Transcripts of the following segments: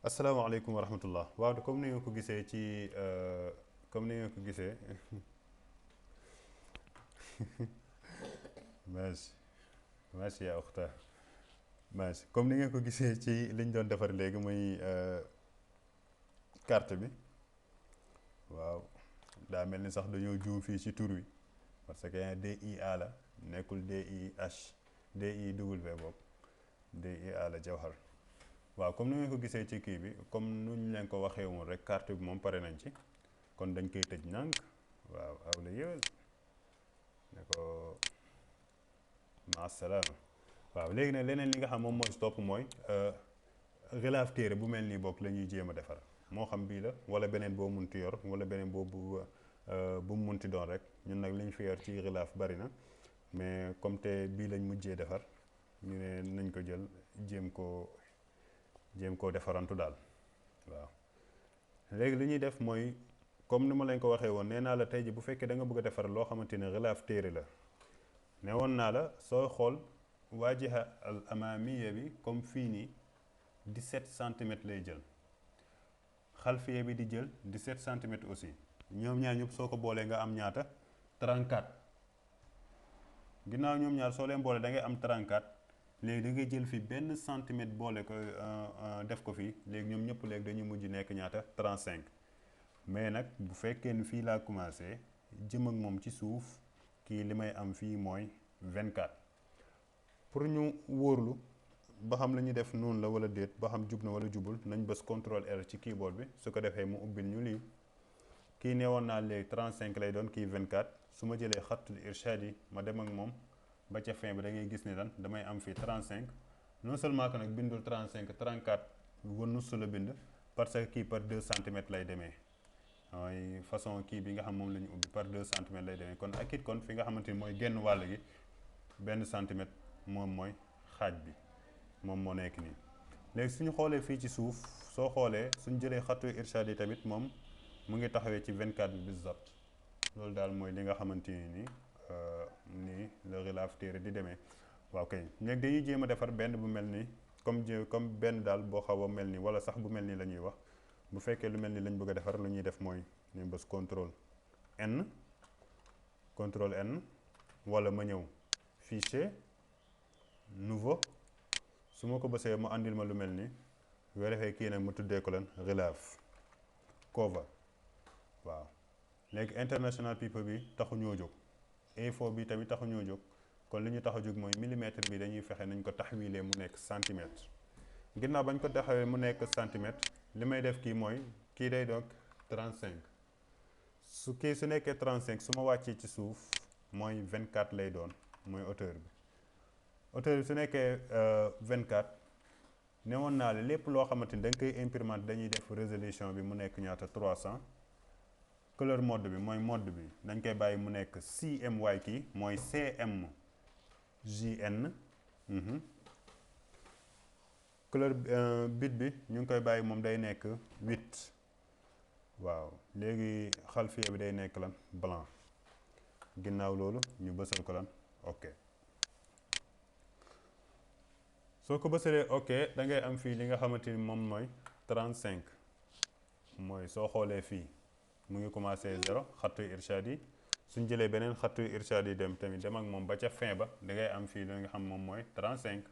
asalaamaaleykum wa rahmatullah waaw comme ni nga ko gisee ci comme ni nga ko gisee merci merci yaa uxta merci comme ni nga ko gisee ci liñ doon defar léegi muy carte bi waaw daa mel ni sax dañoo juum fii ci tur wi parce que DIA la nekkul DIH DIW boobu DIA la jawhar waaw comme ni ngeen ko gisee ci kii bi comme nuñ leen ko waxee woon rek carte bi moom pare nañ ci kon dañ koy tëj nànk waaw aw la yëwal ne ko maasalaama waaw léegi nag leneen li nga xam moom mooy stop mooy relave téere bu mel nii bokk la ñuy jéem a defar moo xam bii la wala beneen boo munti yor wala beneen boobu bu mu munti doon rek ñun nag li ñu fi yor ci relave bari na mais comme te bii lañ mujjee defar ñu ne nañ ko jël jéem koo defarantu daal waaw léegi li ñuy def mooy comme ni ma leen ko waxee woon nee naa la tey ji bu fekkee da nga bëgg a defar loo xamante ne relave téere la ne woon naa la sooy xool waajiha al amamiya bi comme fii nii 17 centimètres lay jël xalfiya bi di jël 17 centimètres aussi ñoom ñaar ñëpp soo ko boolee nga am ñaata 34 ginnaaw ñoom ñaar soo leen boole da ngay am 34 léegi da ngay jël fi benn centimètre boole ko def ko fii léegi ñoom ñëpp léegi dañuy mujj nekk ñaata 35 mais nag bu fekkee ni fii laa commencé jëm ak moom ci suuf kii li may am fii mooy 24 pour ñu wóorlu ba xam la ñuy def noonu la wala déet ba xam jub na wala jubul nañ bës contrôle R ci keyboard bi su ko defee mu ubbil ñu lii kii nee woon naa léegi 35 lay doon kii 24 su ma jëlee xattul irshad yi ma dem ak moom ba ca fin bi da ngay gis ne lan damay am fii 35 non seulement que nag bindul 35 34 ba nus la bind parce que kii par 2 centimètres lay demee mooy façon kii bi nga xam moom la ñu ubbi par 2 centimètres lay demee kon ak it kon fi nga xamante ni mooy genn wàll gi benn centimètre moom mooy xaaj bi moom moo nekk nii. léegi suñu xoolee fii ci suuf soo xoolee suñu jëlee xattu irshad yi tamit moom mu ngi taxawee ci 24 bi bizabt loolu daal mooy li nga xamante ni nii le relave téere di demee waaw kay léegi dañuy jéem a defar benn bu mel ni comme benn daal boo xaw a mel ni wala sax bu mel ni la ñuy wax bu fekkee lu mel ni lañ bëgg a defar lu ñuy def mooy ñu bës contrôle N wala ma ñëw fichier nouveau su ma ko bësee mu àndil ma lu mel ni yoo defee kii nag ma tuddee ko lan relave cover waaw léegi international people bi taxu ñoo jóg info bi tamit taxu ñoo jóg kon li ñu tax a jóg mooy millimètre bi dañuy fexe nañ ko taxwilee mu nekk centimètre ginnaaw bañ ko taxawee mu nekk centimètre li may def kii mooy kii day donc 35 su nekkee 35 su ma wàccee ci suuf mooy 24 lay doon mooy hauteur bi su nekkee 24 ne woon naa la lépp loo xamante ni da nga koy imprimante dañuy def résolution bi mu nekk ñaata 300 couleur mode bi mooy mode bi dañ koy bàyyi mu nekk CMY kii mooy CMJN couleur bit bi ñu ngi koy bàyyi moom day nekk 8 waaw léegi xalfiya bi day nekk lan blanc ginnaaw loolu ñu bësal ko lan ok soo ko bësalee ok da ngay am fii li nga xamante ni moom mooy 35 mooy soo xoolee fii mu ngi commencé 0 xattu irshad yi suñ jëlee beneen xattu irshad yi dem tamit dem ak moom ba ca fin ba da ngay am fii li nga xam moom mooy 35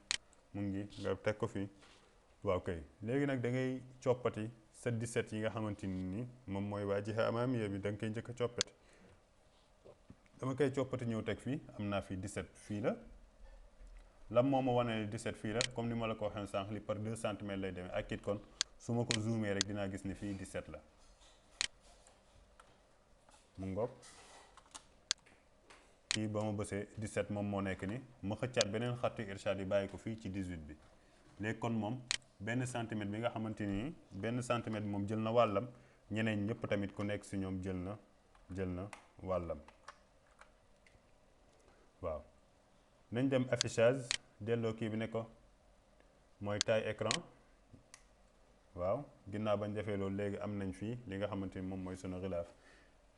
mu ngi nga teg ko fii waaw kay léegi nag da ngay coppati sa 17 yi nga xamante ni moom mooy waajiha amamiya bi da nga koy njëkk a coppati dama koy coppati ñëw teg fii am naa fii 17 fii la lam moo ma wane ne 17 fii la comme ni ma la ko waxee sànq li par 2 centimètres lay demee ak it kon su ma ko zoomé rek dinaa gis ne fii 17 la mu ngoog kii ba ma bësee 17 moom moo nekk ni ma xëccaat beneen xattu irshad yi bàyyi ko fii ci 18 bi léegi kon moom benn centimètre bi nga xamante ni benn centimètre bi moom jël na wàllam ñeneen ñëpp tamit ku nekk si ñoom jël na wàllam waaw nañ dem affichage delloo kii bi ne ko mooy taille écran waaw ginnaaw bañ defee loolu léegi am nañ fii li nga xamante ni moom mooy sunu relave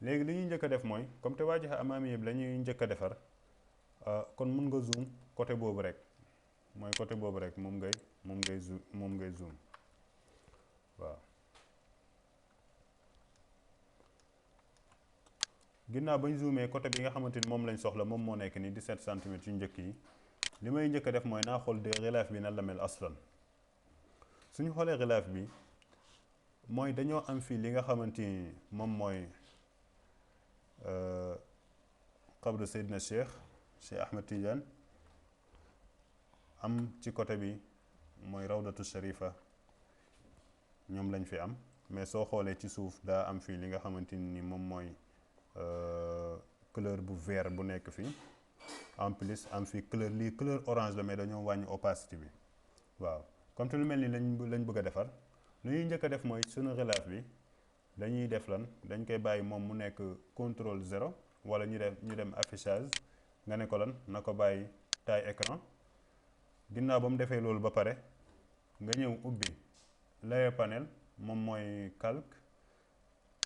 léegi li ñuy njëkk a def mooy comme te waajiha amamiya bi la ñuy njëkk a defar kon mun nga zoom côté boobu rek mooy côté boobu rek moom ngay zoom ginnaaw bañ zoomé côté bi nga xamante ni moom lañ soxla moom moo nekk ni 17 centimètres yu njëkk yi li may njëkk a def mooy naa xool de relief bi nan la mel aslan suñu xoolee relief bi mooy dañoo am fii li nga xamante ni moom mooy xabru Seydina Cheikh Ahmed Tidiane am ci côté bi mooy rawdatu sharifa ñoom lañ fi am mais soo xoolee ci suuf daa am fii li nga xamante ni moom mooy couleur bu vert bu nekk fii en plus am fii couleur lii couleur orange la mais dañoo wàññi opacité bi waaw comme te lu mel ni lañ bëgg a defar lu ñuy njëkk a def mooy suñu relief bi dañuy def lan dañ koy bàyyi moom mu nekk contrôle 0 wala ñu dem affichage nga ne ko lan na ko bàyyi taille écran ginnaaw ba mu defee loolu ba pare nga ñëw ubbi layer panel moom mooy calque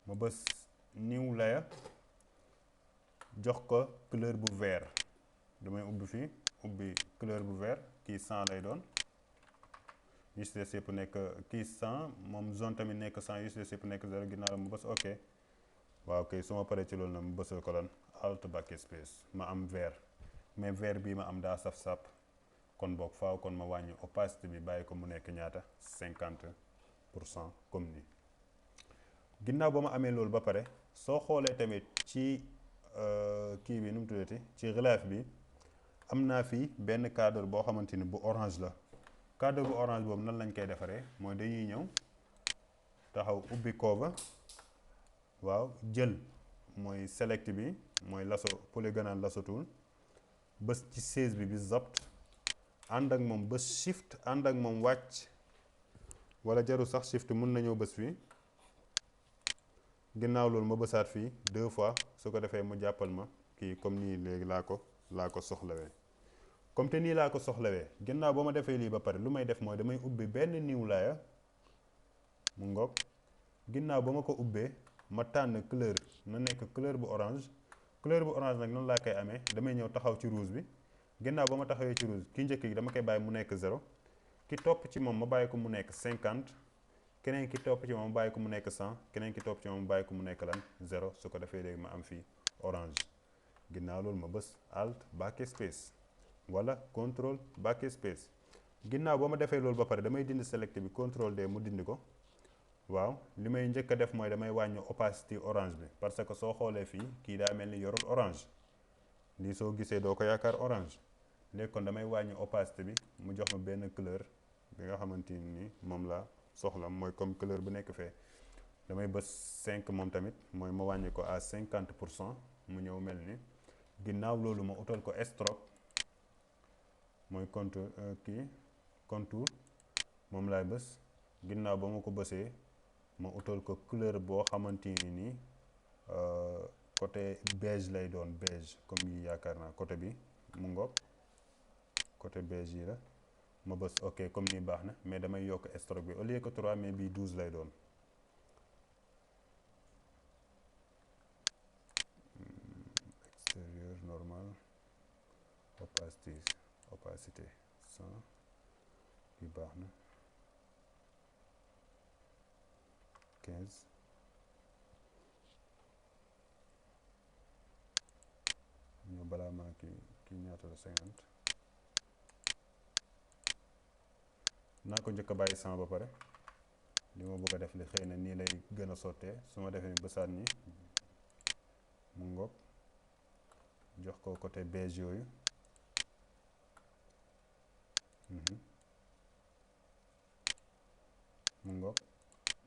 ma bës new layer jox ko couleur bu vert damay ubbi fii ubbi couleur bu vert kii 100 lay doon UCS yëpp nekk kii 100 moom zone tamit nekk 100 UCS yëpp nekk 0 ginnaaw la mu bës ok waaw kay su ma paree ci loolu nag mu bësal ko lan alt backspace ma am vert mais vert bii ma am daa saf-sap kon boog faaw kon ma wàññi opacité bi bàyyi ko mu nekk ñaata 50% comme nii ginnaaw ba ma amee loolu ba pare soo xoolee tamit ci kii bi nu mu tuddati ci relief bi am naa fii benn cadre boo xamante ni bu orange la cadre bu orange boobu nan lañ koy defaree mooy dañuy ñëw taxaw ubbi cover waaw jël mooy select bi mooy lasso polygonal lasso tool bës ci 16 bi zapt ànd ak moom bës shift ànd ak moom wàcc wala jarul sax shift mun na ñëw bës fii ginnaaw loolu ma bësaat fii 2 fois su ko defee mu jàppal ma kii comme nii léegi laa ko soxlawee comme te nii laa ko soxlawee ginnaaw ba ma defee lii ba pare lu may def mooy damay ubbi benn new layer mu ngoog ginnaaw ba ma ko ubbee ma tànn couleur na nekk couleur bu orange nag noonu laa koy amee damay ñëw taxaw ci rouge bi ginnaaw ba ma taxawee ci rouge ki njëkk gi dama koy bàyyi mu nekk 0 ki topp ci moom ma bàyyi ko mu nekk 50 keneen ki topp ci moom ma bàyyi ko mu nekk 100 keneen ki topp ci moom ma bàyyi ko mu nekk lan 0 su ko defee léegi ma am fii orange ginnaaw loolu ma bës alt backspace wala contrôle backspace ginnaaw ba ma defee loolu ba pare damay dindi select bi contrôle D mu dindi ko waaw li may njëkk a def mooy damay wàññi opacité orange bi parce que soo xoolee fii kii daa mel ni yorul orange lii soo gisee doo ko yaakaar orange léegi kon damay wàññi opacité bi mu jox ma benn couleur bi nga xamante ni moom laa soxla mooy comme couleur bu nekk fee damay bës 5 moom tamit mooy ma wàññi ko à 50% mu ñëw mel ni ginnaaw loolu ma utal ko stroke mooy contour moom laay bës ginnaaw ba ma ko bësee ma utal ko couleur boo xamante ni côté beige lay doon beige comme yi yaakaar naa côté bi mu ngoog côté beige yi la ma bës ok comme nii baax na mais damay yokk stroke bi au lieu que 3 mais bii 12 lay doon extérieur normal opacité 100 bi baax na 15 ñoo balaa maa kii ñaata la 50 naa ko njëkk a bàyyi 100 ba pare li ma bëgg a def li xëy na nii lay gën a sottee su ma defee bësaat nii mu ngoog jox ko côté beige yooyu mu ngoog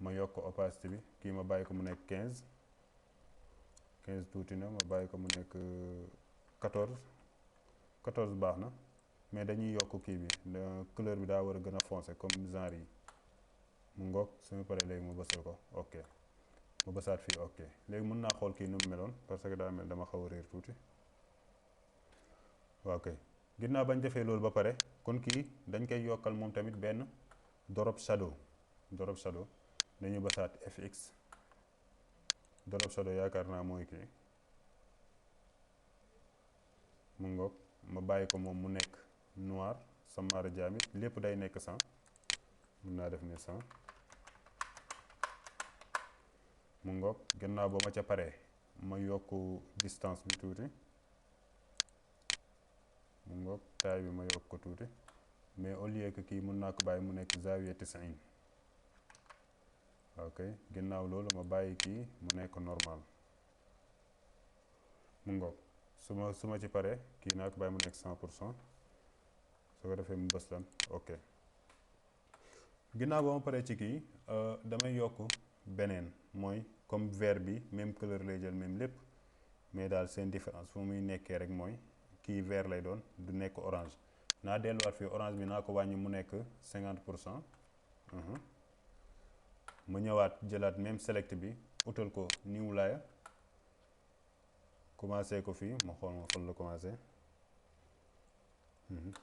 ma yokk opacité bi kii ma bàyyi ko mu nekk 15 tuuti na ma bàyyi ko mu nekk 14 baax na mais dañuy yokk kii bi couleur bi daa war a gën a foncé comme genre yi mu ngoog suñu paree léegi ma bësal ko ok ma bësaat fii ok léegi mën naa xool kii nu mu meloon parce que daa mel dama xaw a réer tuuti waaw kay ginnaaw bañ defee loolu ba pare kon kii dañ koy yokkal moom tamit benn drop shadow dañu bësaat fx drop shadow yaakaar naa mooy kii mu ngoog ma bàyyi ko moom mu nekk noir samaara jaamit lépp day nekk 100 mun naa def ne 100 mu ngoog gannaaw ba ma ca paree ma yokk distance bi tuuti mu ngoog taille bi ma yokk ko tuuti mais au lieu que kii mën naa ko bàyyi mu nekk zaawiya 90 ok ginnaaw loolu ma bàyyi kii mu nekk normal mu ngoog su ma ci pare kii naa ko bàyyi mu nekk 100% su ko defee mu bës lan ok ginnaaw ba ma paree ci kii damay yokk beneen mooy comme vert bi même couleur lay jël même lépp mais daal seen différence fu muy nekkee rek mooy kii vert lay doon du nekk orange naa delluwaat fii orange bi naa ko wàññi mu nekk 50%. ma ñëwaat jëlaat même select bi utal ko new layer commencé ko fii ma xool ma fan la commencé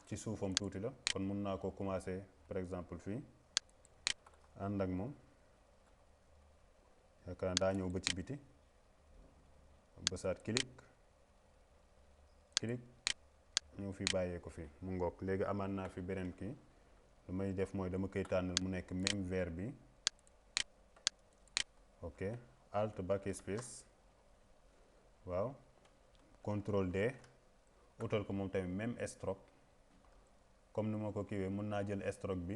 ci suufam tuuti la kon mun naa ko commencé par exemple fii ànd ak moom yaakaar daa ñëw ba ci biti bësaat clic ñëw fi bàyyee ko fii mu ngoog léegi amaan naa fi beneen kii lu may def mooy dama koy tànnal mu nekk même vert bi ok alt backspace waaw contrôle D utal ko moom tamit même stroke comme ni ma ko kiiwee mën naa jël stroke bi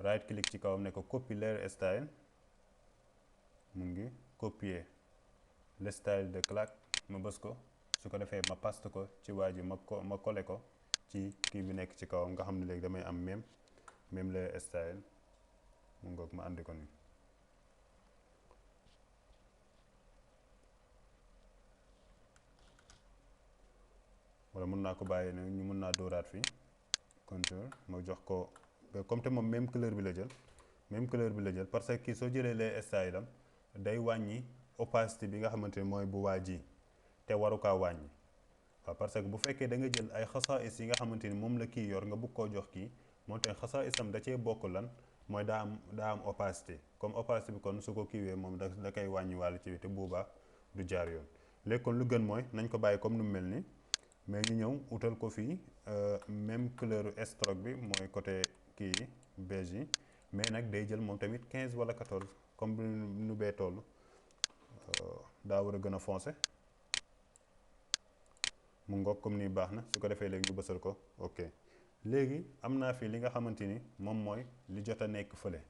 right click ci kawam ne ko copy layer style mu ngi copier le style de claque ma bës ko su ko defee ma paste ko ci waa ji ma collé ko ci kii bi nekk ci kawam nga xam ne léegi damay am même layer style mu ngoog ma andi ko nii wala mën naa ko bàyyi ne ñu mën naa dóoraat fii contour ma jox ko comme te moom même couleur bi la jël parce que kii soo jëlee les style am day wàññi opacité bi nga xamante ni mooy bu waa ji te waru kaa wàññi waaw parce que bu fekkee da nga jël ay xasaais yi nga xamante ni moom la kii yor nga bëgg koo jox kii moom tamit xasaisam da cee bokk lan mooy daa am opacité comme opacité bi kon su ko kiiwee moom da koy wàññi wàll ci te boobaa du jaar yoon léegi kon lu gën mooy nañ ko bàyyi comme nu mu mel ni mais ñu ñëw utal ko fii même couleur stroke bi mooy côté kii yi beige yi mais nag day jël moom tamit 15 wala 14 comme nu bee toll daa war a gën a foncé mu ngoog comme nii baax na su ko defee léegi ñu bësal ko ok léegi am naa fi li nga xamante ni moom mooy li jot a nekk fële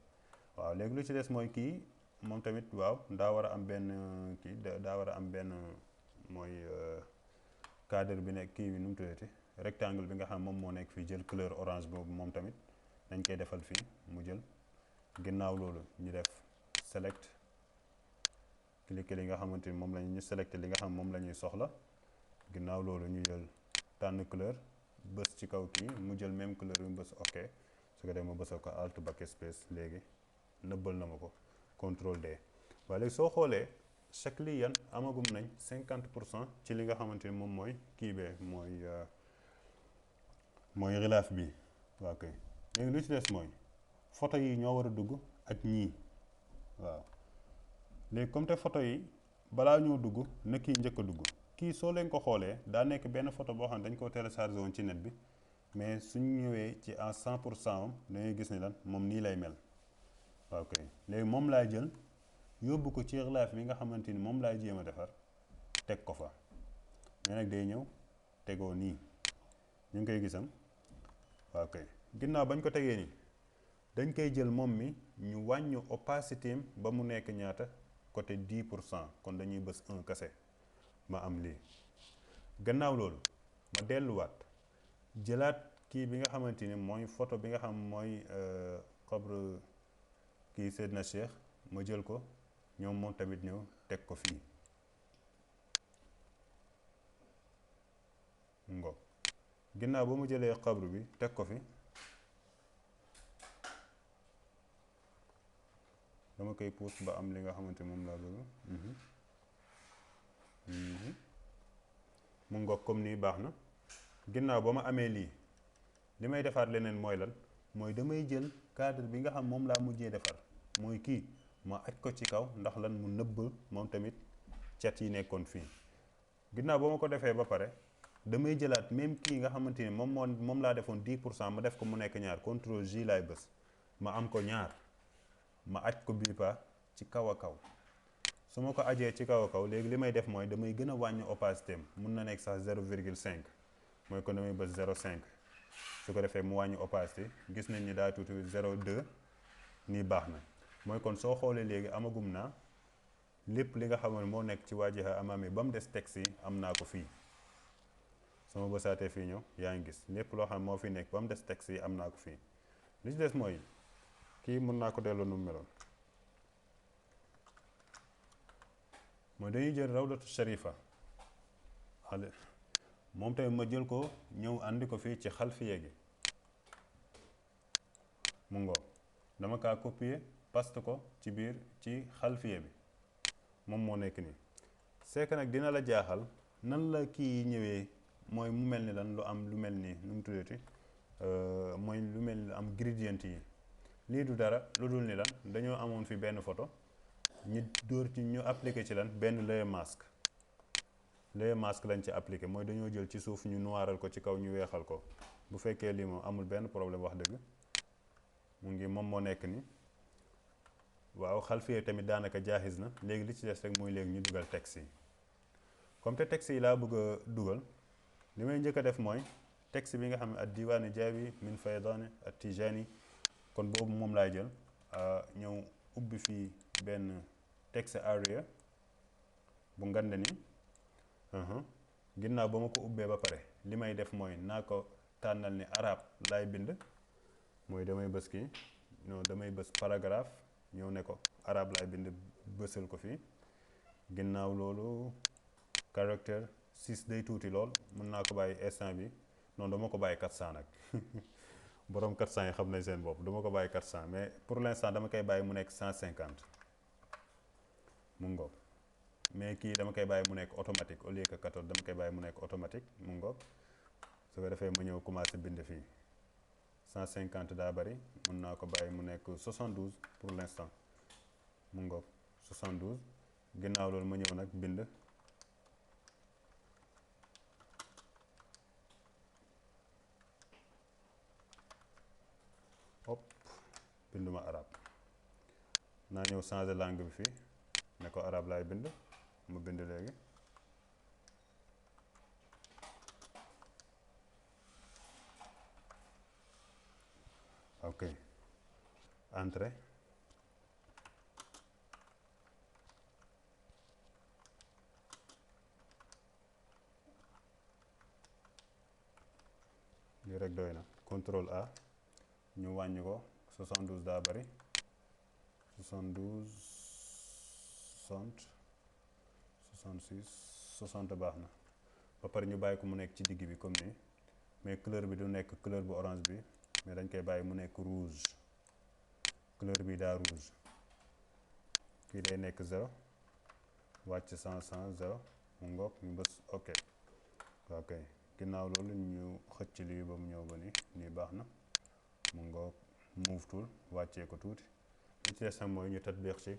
waaw léegi lu ci des mooy kii moom tamit waaw daa war a am benn kii daa war a am benn mooy cadre bi nekk kii bi nu mu tuddati rectangle bi nga xam moom moo nekk fii jël couleur orange boobu moom tamit dañ koy defal fii mu jël ginnaaw loolu ñu def select cliquer li nga xamante ni moom la ñu selecté li nga xam moom la ñuy soxla ginnaaw loolu ñu jël tànn couleur bës ci kaw kii mu jël même couleur bi mu bës ok su ko defee ma bësal ko alt backspace léegi nëbbal na ma ko contrôle D waaye léegi soo xoolee chaque lii yan amagum nañ 50% ci li nga xamante ni moom mooy kii bee mooy relief bi waaw kay léegi lu ci des mooy photo yi ñoo war a dugg ak ñii waaw léegi comme te photo yi balaa ñoo dugg na kii njëkk a dugg kii soo leen ko xoolee daa nekk benn photo boo xam ne dañ ko téléchargé woon ci net bi mais suñ ñëwee ci en 100% am da ngay gis ni lan moom nii lay mel waaw kay léegi moom laay jël yóbbu ko ci relief bi nga xamante ni moom laay jéem a defar teg ko fa mais nag day ñëw tegoo nii ñu ngi koy gisam waaw kay ginnaaw bañ ko tegee nii dañ koy jël moom mi ñu wàññi opacité am ba mu nekk ñaata côté 10% kon dañuy bës 1 kase ma am lii gannaaw loolu ma delluwaat jëlaat kii bi nga xamante ni mooy photo bi nga xam mooy xabre kii Seydina Cheikh ma jël ko ñoom moom tamit ñëw teg ko fii ngo ginnaaw ba mu jëlee xabru bi teg ko fi dama koy pousse ba am li nga xamante moom laa bëgg mu ngoog comme nii baax na ginnaaw ba ma amee lii li may defaat leneen mooy lan mooy damay jël cadre bi nga xam moom laa mujjee defar mooy kii ma aj ko ci kaw ndax lan mu nëbb moom tamit cat yi nekkoon fii ginnaaw ba ma ko defee ba pare damay jëlaat même kii nga xamante ni moom laa defoon 10% ma def ko mu nekk ñaar contrôle J laay bës ma am ko ñaar ma aj ko bii pa ci kaw a kaw su ma ko ajee ci kaw a kaw léegi li may def mooy damay gën a wàññi opacité am mun na nekk sax 0,5 mooy kon damay bës 0,5 su ko defee mu wàññi opacité gis nañ ni daa tuuti 0,2 nii baax na mooy kon soo xoolee léegi amagum naa lépp li nga xam ne moo nekk ci waajiha amaami ba mu des texte yi am naa ko fii sama bësaatee fii ñëw yaa ngi gis lépp loo xam ne moo fi nekk ba mu des texte yi am naa ko fii li ci des mooy kii mën naa ko delloo nu mu meloon mooy dañuy jël rawdatu sharifa xale moom tamit ma jël ko ñëw andi ko fii ci xalfiye gi mu ngoo dama kaa copier paste ko ci biir ci xalfiye bi moom moo nekk nii c'est que nag dina la jaaxal nan la kii ñëwee mooy mu mel ni lan lu am lu mel nii nu mu tuddati mooy lu mel ni am gradient yi lii du dara lu dul ni lan dañoo amoon fi benn photo ñu dóor ci ñu appliqué ci lan benn layer mask lañ ci appliqué mooy dañoo jël ci suuf ñu noiral ko ci kaw ñu weexal ko bu fekkee lii moom amul benn problème wax dëgg mu ngi moom moo nekk ni waaw xalfiye tamit daanaka jaaxis na léegi li ci des rek mooy léegi ñu dugal texte yi comme te texte yi laa bëgg a dugal li may njëkk a def mooy texte bi nga xam ne ad diwaani jaabi min faydaani at tijaani kon boobu moom laay jël ñëw ubbi fii benn texte area bu ngande ni ginnaaw ba ma ko ubbee ba pare li may def mooy naa ko tànnal ni arab laay bind mooy damay bës kii non damay bës paragraphe ñëw ne ko arab laay bind bësal ko fii ginnaaw loolu caractère 6 day tuuti lool mën naa ko bàyyi instant bi non dama ko bàyyi 400 nag borom 400 yi xam nañ seen bopp dama ko bàyyi 400 mais pour l'instant dama koy bàyyi mu nekk 150 mu ngoog mais kii dama koy bàyyi mu nekk automatique au lieu que 14 dama koy bàyyi mu nekk automatique mu ngoog su ko defee ma ñëw commencé bind fii 150 daa bari mën naa ko bàyyi mu nekk 72 pour l'instant mu ngoog 72 ginnaaw loolu ma ñëw nag bind hop binduma arab naa ñëw changer langue bi fii ne ko arab laay bind mu bind léegi ok entrée lii rek doy na contrôle A ñu wàññi ko 72 daa bari 72 60 66 60 baax na ba pare ñu bàyyi ko mu nekk ci digg bi comme nii mais couleur bi du nekk couleur bu orange bi mais dañ koy bàyyi mu nekk rouge couleur bi daa rouge kii day nekk 0 wàcc 100 0 mu ngoog ñu bës ok ok ginnaaw loolu ñu xëcc lii ba mu ñëw ba nii baax na mu ngoog move tool wàccee ko tuuti li ci des nag mooy ñu tatbiq ci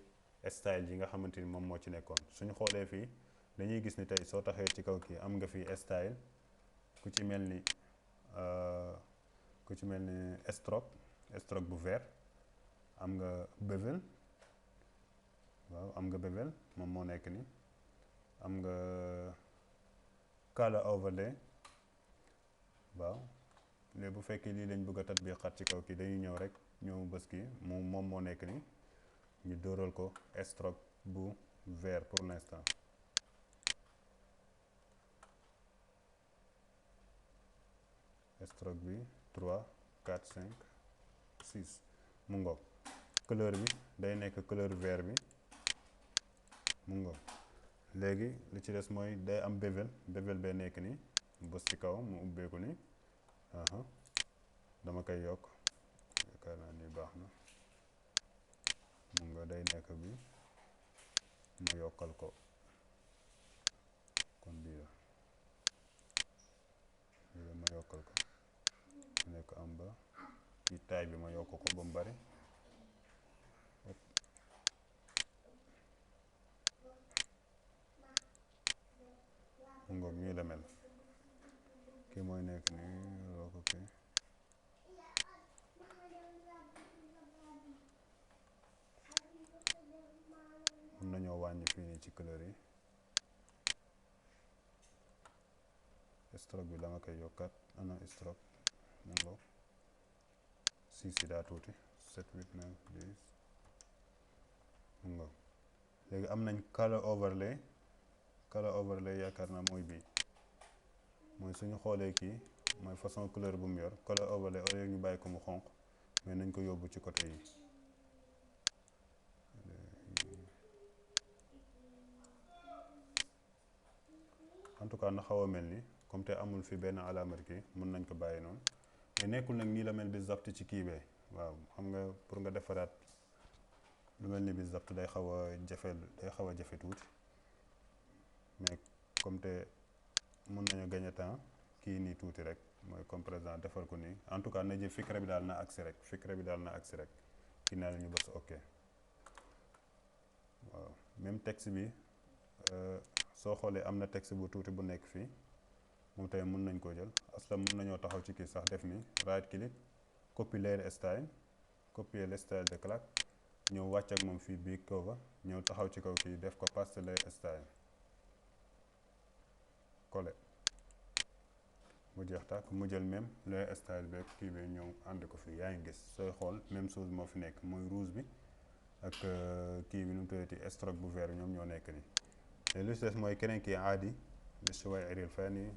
style yi nga xamante ni moom moo ci nekkoon suñu xoolee fii dañuy gis ni tey soo taxee ci kaw kii am nga fii style ku ci mel ni stroke bu vert am nga bevel waaw am nga bevel moom moo nekk ni am nga color overlay waaw léegi bu fekkee lii lañ bëgg a tatbiqaat ci kaw kii dañuy ñëw rek ñëw bës kii moom moo nekk ni ñu dóoral ko stroke bu vert pour l'instant stroke bi 3 4 5 6 mu ngoog couleur bi day nekk couleur vert bi mu ngoog léegi li ci des mooy day am bevel bee nekk nii bës ci kaw mu ubbeeku ni dama koy yokk yaakaar naa ni baax na mu nga day nekk bi ma yokkal ko kon bii la ma yokkal ko mu nekk am ba ci taay bi ma yokk ko ba mu bari mu ngoog nii la mel kii mooy nekk nii loo ko kii mun nañoo wàññi fii nii ci couleur yi stroke bi dama koy yokkaat ana stroke mu ngo 6 yi daa tuuti 7 8 9 10 mu ngo léegi am nañ color overlay yaakaar naa mooy bii mooy suñu xoolee kii mooy façon couleur bu mu yor color overlay au lieu ñu bàyyi ko mu xonq mais nañ ko yóbbu ci côté yi en tout cas na xaw a mel ni comme te amul fi benn alaamat kii mën nañ ko bàyyi noonu mais nekkul nag nii la mel bi zapt ci kii bee waaw xam nga pour nga defaraat lu mel ni bi zapt day xaw a jafe tuuti mais comme te mën nañu gagner temps kii nii tuuti rek mooy comme par exemple defar ko nii en tout cas na jël fikra bi daal na agsi rek kii naa la ñu bës ok waaw même texte bi soo xoolee am na texte bu tuuti bu nekk fii moom tamit mën nañ koo jël aslan mën nañoo taxaw ci kii sax def ni right click copy layer style copier le style de claque ñëw wàcc ak moom fii bii cover ñëw taxaw ci kaw kii def ko paste layer style collé mu jeex tàkk mu jël même layer style beeg kii bi ñëw ànd ko fii yaa ngi gis sooy xool même chose moo fi nekk mooy rouge bi ak kii bi nu mu tuddati stroke bu vert ñoom ñoo nekk nii te lu ci des mooy keneen kii aadi li si way iril fa nii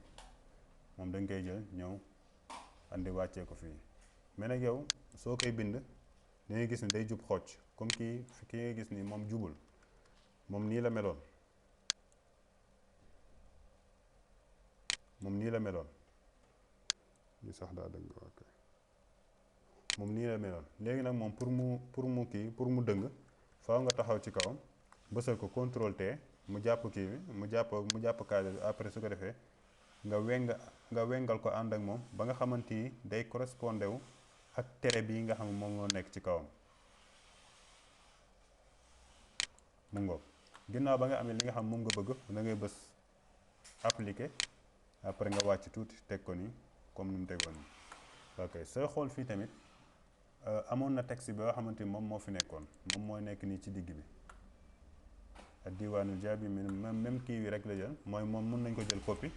moom dañ koy jël ñëw andi wàccee ko fii mais nag yow soo koy bind da ngay gis ni day jub xocc comme kii ngay gis ni moom jubul moom nii la meloon li sax daa dëng ok moom nii la meloon léegi nag moom pour mu dëng faaw nga taxaw ci kawam bësal ko contrôle T mu jàpp kii bi mu jàpp kaale bi après su ko defee nga wengal ko ànd ak moom ba nga xamante ni day correspondé wu ak tere bii nga xam ne moom moo nekk ci kawam mu ngoog ginnaaw ba nga amee li nga xam moom nga bëgg da ngay bës appliqué après nga wàcc tuuti teg ko nii comme ni mu tegoon nii ok sooy xool fii tamit amoon na texte bi nga xamante ni moom moo fi nekkoon moom mooy nekk nii ci digg bi ak diwaanul jaabi même kii wi rek la jël mooy moom mën nañ ko jël copie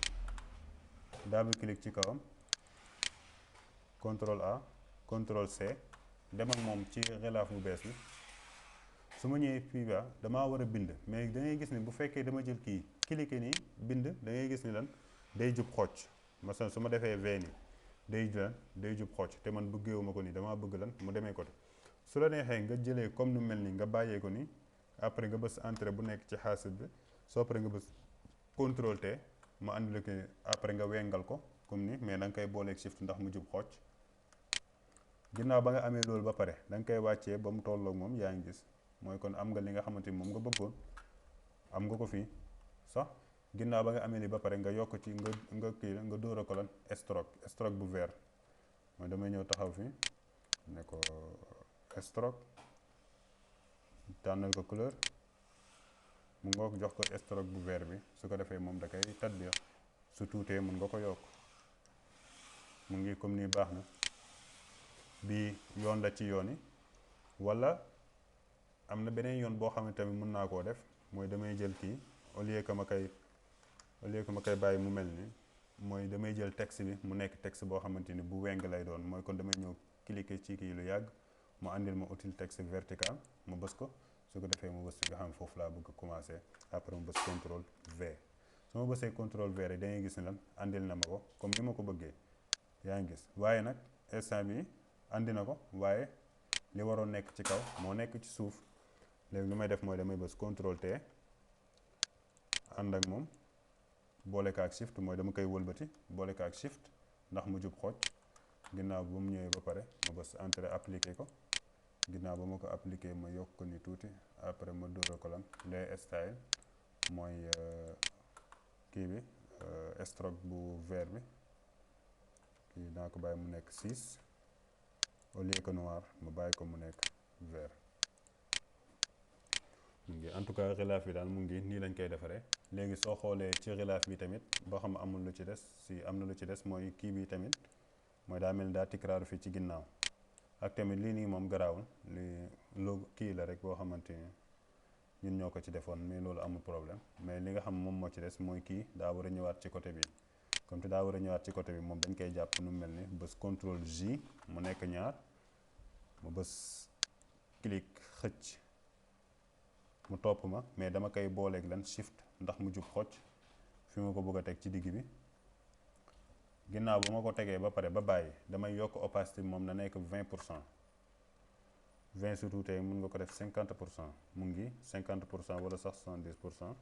double clic ci kawam contrôle A contrôle C dem ak moom ci relaaf bu bees bi su ma ñëwee fii ba damaa war a bind mais da ngay gis ni bu fekkee dama jël kii cliquer nii bind da ngay gis ni lan day jub xocc masalan su ma defee V nii day jub xocc te man bëggeewuma ko nii damaa bëgg lan mu demee côté su la neexee nga jëlee comme nu mel ni nga bàyyee ko nii après nga bës entrée bu nekk ci xaasit bi soo après nga bës contrôle T mu andi la ko après nga wengal ko comme ni mais da nga koy booleeg shift ndax mu jub xocc ginnaaw ba nga amee loolu ba pare da nga koy wàccee ba mu tolloog moom yaa ngi gis mooy kon am nga li nga xamante ni moom nga bëggoon am nga ko fii sax ginnaaw ba nga amee li ba pare nga yokk ci nga kii nga dóora ko lan stroke bu vert mooy damay ñëw taxaw fii ne ko stroke tànnal ko couleur mu nga jox ko stroke bu vert bi su ko defee moom da koy tadbiir su tuutee mun nga ko yokk mu ngi comme nii baax na bii yoon la ci yoon yi wala am na beneen yoon boo xam ne tamit mën naa koo def mooy damay jël kii au lieu que ma koy bàyyi mu mel ni mooy damay jël texte bi mu nekk texte boo xamante ni bu weng lay doon mooy kon damay ñëw cliquer ci kii lu yàgg mu andil ma outil texte vertical ma bës ko su ko defee mu bës fi nga xam foofu laa bëgg commencer après mu bës contrôle V su ma bësee contrôle V rek da ngay gis ne lan andil na ma ko comme ni ma ko bëggee yaa ngi gis waaye nag instant bi andi na ko waaye li waroon nekk ci kaw moo nekk ci suuf léegi lu may def mooy damay bës contrôle T ànd ak moom boole ko ak shift mooy dama koy wëlbati boole ko ak shift ndax mu jub xooj ginnaaw ba mu ñëwee ba pare ma bës entrée appliqué ko ginnaaw ba ma ko appliqué ma yokk ko ni tuuti après ma dóora ko lan lay style mooy kii bi stroke bu vert bi kii naa ko bàyyi mu nekk 6 au lieu que noir ma bàyyi ko mu nekk vert mu ngi en tout cas relaaf bi daal mu ngi nii lañ koy defaree léegi soo xoolee ci relaaf bi tamit boo xam amul lu ci des si am na lu ci des mooy kii bi tamit mooy daa mel ni daa tikraaru fii ci ginnaaw ak tamit lii nii moom garaawul lii logo kii la rek boo xamante ni ñun ñoo ko ci defoon mais loolu amul problème mais li nga xam moom moo ci des mooy kii daa war a ñëwaat ci côté bi comme te daa war a ñëwaat ci côté bi moom dañ koy jàpp nu mel ni bës contrôle J mu nekk ñaar mu bës clic xëcc mu topp ma mais dama koy booleeg lan shift ndax mu jub xocc fi ma ko bëgg a teg ci digg bi ginnaaw bu ma ko tegee ba pare ba bàyyi damay yokk opacité bi moom na nekk 20% 20 surtout tey mun nga ko def 50% mu ngi 50% wala sax 70%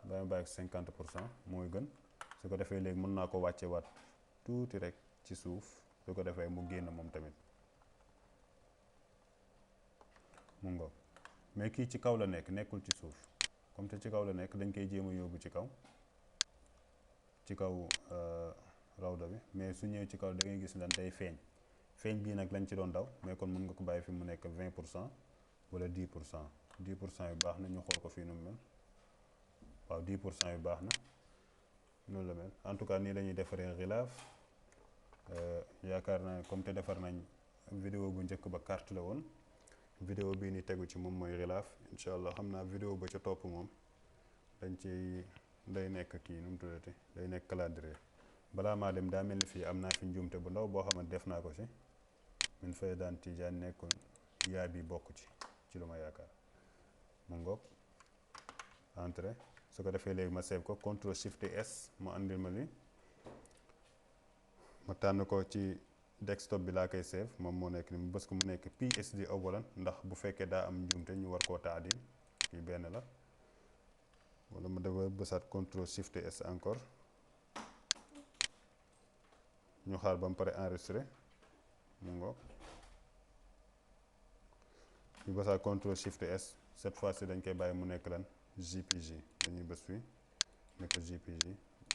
dama bàyyi 50% mooy gën su ko defee léegi mën naa ko wàcce waat tuuti rek ci suuf su ko defee mu génn moom tamit mu ngoog mais kii ci kaw la nekk nekkul ci suuf comme te ci kaw la nekk dañ koy jéem a yóbbu ci kaw rawda bi mais su ñëwee ci kaw da ngay gis lan day feeñ bii nag lañ ci doon daw mais kon mën nga ko bàyyi fi mu nekk 20% wala 10% 10% yu baax na ñu xool ko fii nu mu mel waaw 10% yu baax na noonu la mel en tout cas nii lañuy defaree xilaaf yaakaar naa comme te defar nañ vidéo bu njëkk ba carte la woon vidéo bii ni tegu ci moom mooy xilaaf incha allah xam naa vidéo ba ca topp moom dañ ci day nekk kii nu mu tuddati day nekk calendrier balaa maa dem daa mel ni fii am naa fi njuumte bu ndaw boo xamante def naa ko ci min fay daan tijaan nekkoon yaa bi bokk ci lu ma yaakaar mu ngoog entrée su ko defee léegi ma save ko contrôle shift S mu andil ma li ma tànn ko ci desktop bi laa koy save moom moo nekk ni mu bës ko mu nekk PSD awalan ndax bu fekkee daa am njuumte ñu war koo taadil kii benn la wala ma dafa bësaat contrôle shift S encore ñu xaar ba mu pare enregistré mu ngoog ñu bësaat contrôle shift S cette fois ci dañ koy bàyyi mu nekk lan JPG dañuy bës fii nekk JPG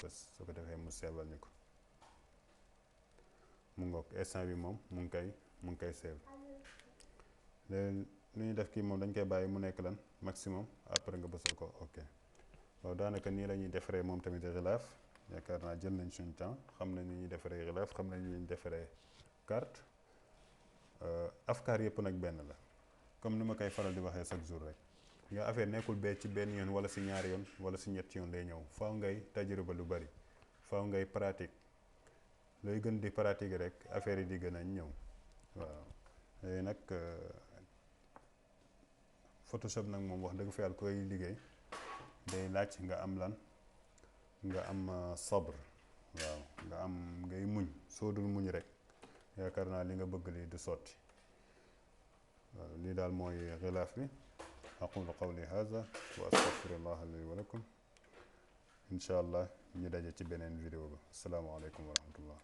bës su ko defee mu seebal ñu ko mu ngoog instant bi moom mu ngi koy save léegi lu ñuy def kii moom dañ koy bàyyi mu nekk lan maximum après nga bësal ko ok waaw daanaka nii la ñuy defaree moom tamit xilaaf yaakaar naa jël nañ suñ temps xam nañ ni ñuy defaree xilaaf xam nañ ni ñuy defaree carte afkaar yëpp nag benn la comme ni ma koy faral di waxee chaque jour rek nga affaire nekkul bee ci benn yoon wala si ñaari yoon wala si ñetti yoon lay ñëw faaw ngay tajriba lu bari faaw ngay pratique looy gën di pratique rek affaire yi di gën a ñëw waaw léegi nag Photoshop nag moom wax dëgg fa yàlla koy liggéey day laaj nga am lan nga am sabre waaw nga am ngay muñ soo dul muñ rek yaakaar naa li nga bëgg li du sotti waaw lii daal mooy xilaaf bi aqulu qawli hadha wa astaghfirullah li wa lakum incha allah ñu daje ci beneen vidéo ba asalaamaaleykum wa rahmatullah